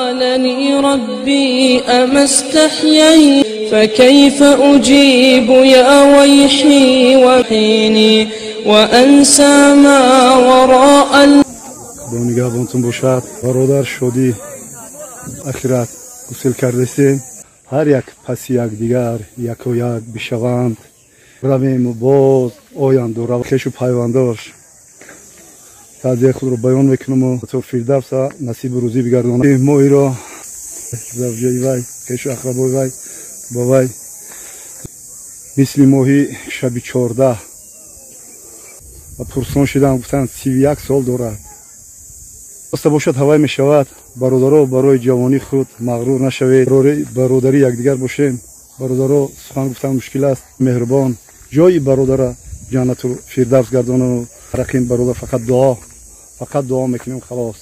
قال لي ربي أما استحييت فكيف أجيب يا ويحي وحيني وأنسى ما وراء. Худо нигаҳбонтон бошад, бародар. Шодӣ ахират гусел кардастем. Ҳар як паси якдигар якояк бишаванд, равему боз оянду хешу пайвандош таъзияи худро баён мекунаму то Фирдавса насибу рӯзӣ бигардонад. Мо иро завҷаи вай, хешу ақрабои вай бо вай мисли моҳи шаби 14 ва пурсон шудам, гуфтанд, 31 сол дорад. Роста бошад, ҳавай мешавад. Бародаро, барои ҷавонии худ мағрур нашавед, бародари якдигар бошем. Бародаро, сухан гуфтан мушкил аст. Меҳрубон ҷои бародара ҷаннату фирдавс гардонану рақим. Бародар, фақат дуо, фақат дуо мекунем, халос.